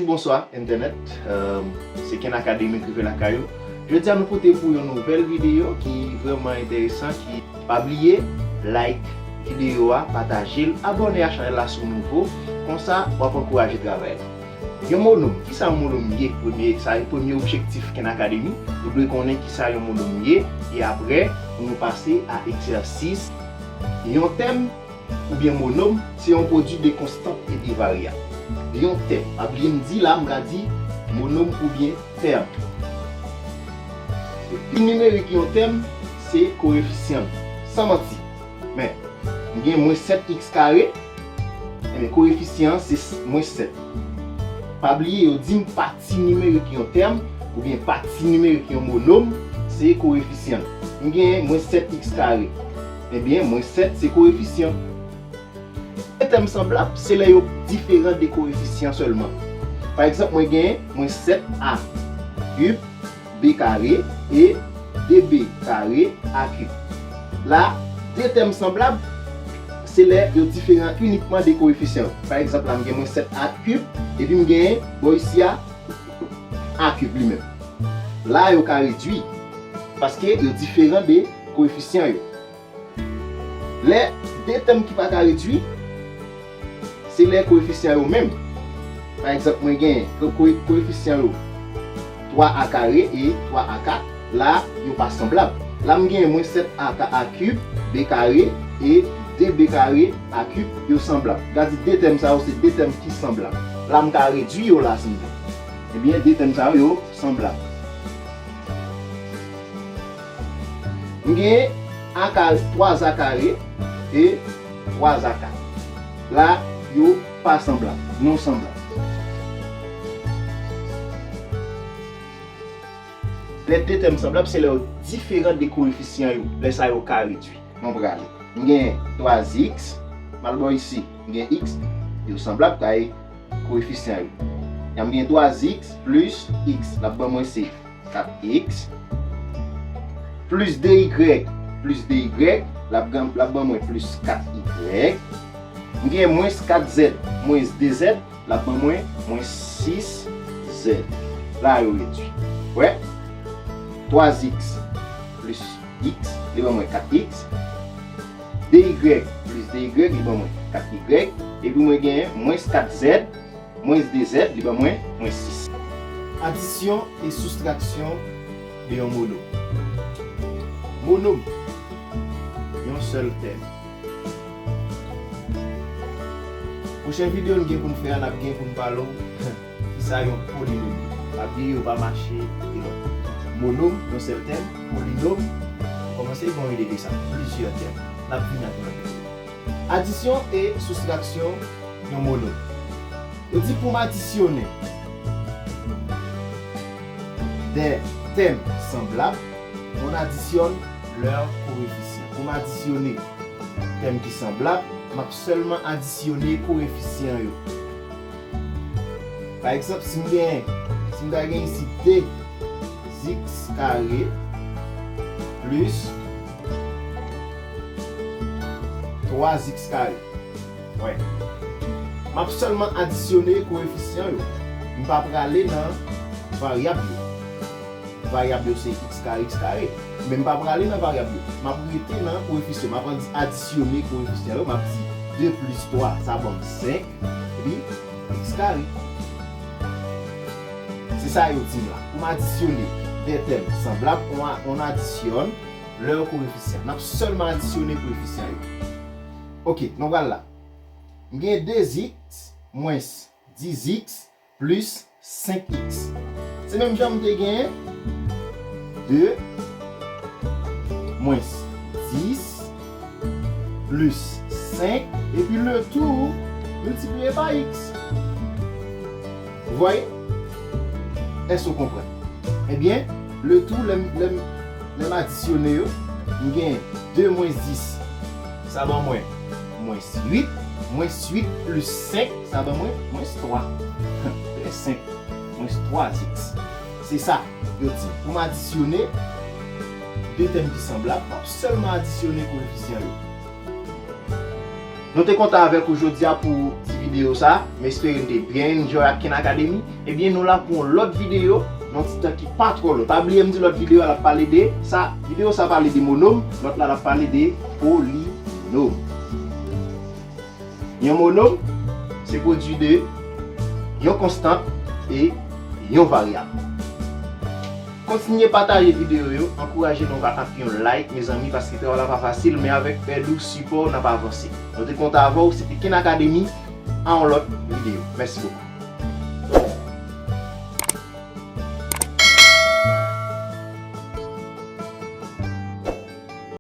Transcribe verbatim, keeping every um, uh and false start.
Bonswa entènèt. Se Ken Academy k rive lakay ou. Jodi a nou pote pou yon nouvèl videyo ki vrèman enteresan, ki, pa bliye like videyo a, pataje l, abòne a chanèl la si w nouvo. Konsa w ap ankouraje travay la. Yon monòm, kisa yon monòm ye? Premye, sa e premye objektif Ken Academy. Ou dwe konnen kisa yon monòm ye, e apre pou nou pase a egzèsis. Yon tèm oubyen monòm se yon pwodui de konstant e de varyab. Yon tèm, pa bliye m di la, m ka di monòm oubyen tèm. Pi nimerik yon tèm se koefisyan l, san manti. Men, m gen mwens sèt x kare, enben koefisyan an se mwens sèt. Pa bliye, yo di m pati nimerik yon tèm oubyen pati nimerik yon monòm se koefisyan l. M gen mwens sèt x kare. Ebyen, mwens sèt se koefisyan. De tèm sanblab se lè yo diferan de koefisyan sèlman. Pa egzanp, mwen gen mwens sèt a kib b kare e de b kare a kib. La, de tèm sanblab se lè yo diferan inikman de koefisyan yo. Pa egzanp, la, m gen mwens sèt a kib, epi m gen bò isi a a kib li menm. La, yo ka redui, paske yo diferan de koefisyan yo. Lè de tèm ki pa ka redui, se lè koefisyan yo menm. Pa egzanp, mwen gen ko-, ko-, koefisyan yo twa a kare e twa a kat, la, yo pa sanblab. La, m gen mwens sèt a ka-, a kib b kare e de b kare a kib, yo sanblab. Gade, de tèm sa yo, se de tèm ki sanblab. La, m ka redui yo la, si m vle. Ebyen, de tèm sa yo, yo sanblab. M gen a kare, twa a kare e twa a kat. La, yo pa sanblab, non sanblab. Lè de tèm sanblab, se lè yo diferan de koefisyan yo, lè sa yo ka redui. Nou prale. M gen twa x, m al bò isi, m gen x, yo sanblab kay koefisyan yo. N ap gen twa x plis x, l ap ban mwen se kat x, plis de y, plis de y, l ap ban, l ap ban mwen plis kat y. M gen mwens kat z, mwens de z, l ap ban mwen mwens sis z. La yo redui. Wè? Twa x plis x, li ban mwen kat x. De y plis de y, li ban mwen kat y. Epi mwen genyen mwens kat z, mwens de z, li ban mwen mwens sis. Adisyon e soustraksyon de yon monòm. Monòm, yon sèl tèm. Pwochen videyo n gen pou n fè a, n ap gen pou n pale w kisa yon polinòm ye. Pa bliye, yo pa mache youn ak lòt. Monòm, yon sèl tèm, polinòm, kòmanse gen yon ide de sa, plizyè tèm. N ap vini ak yon ide. Adisyon e soustraksyon yon monòm. Yo di pou m adisyonnen de tèm sanblab, on additionne leurs coefficients. Pou m adisyonnen tèm ki sanblab, m ap sèlman adisyone koefisyan yo. Pa egzanp, si m gen, si m ta gen isi de x kare plis twa x kare. Wè. M ap sèlman adisyone koefisyan yo. M pa prale nan varyab yo. Varyab yo se x kare, x kare. Men m pa prale nan varyab yo. M ap rete nan koefisyan. M ap adi-, adisyone koefisyan yo. M ap di de plis twa, sa ban m senk. Epi x kare. Se sa yo di m la. Pou m adisyone de tèm sanblab, on a-, on additionne leurs coefficients. N ap sèlman adisyone koefisyan yo. Oke, nou pral la. M gen de x mwens dis x plis senk x. Se menm jan m te gen de mwens dis plis senk, epi le tou miltipliye pa x. Vous voyez? Èske w konprann? Ebyen, le tou, lè m, lè m, lè m adisyone yo, m gen de mwens dis, sa ban mwen mwens uit, mwens uit plis senk, sa ban mwen mwens twa. Trè senp, mwens twa x. Se sa, yo di, pou m adisyone de tèm ki sanblab, m ap sèlman adisyone koefisyan yo. Nou te kontan avèk ou jodi a pou ti videyo. Videyo sa, m espere n te byen enjoy ak Khan Academy. Ebyen, nou la pou yon lòt videyo, nan ti tan ki pa twò lwen. Pa bliye m di lòt videyo a l ap pale de sa, videyo sa pale de monòm, lòt la l ap pale de polinòm. Yon monòm se pwodui de yon konstant e yon varyab. Kontinye pataje videyo yo, ankouraje nou ak yon like, mezanmi, paske travay la pa fasil, men avèk èd ou, sipò, n ap avanse. Nou te kontan avè w, se te Khan Academy, a yon lòt videyo. Mèsi bokou.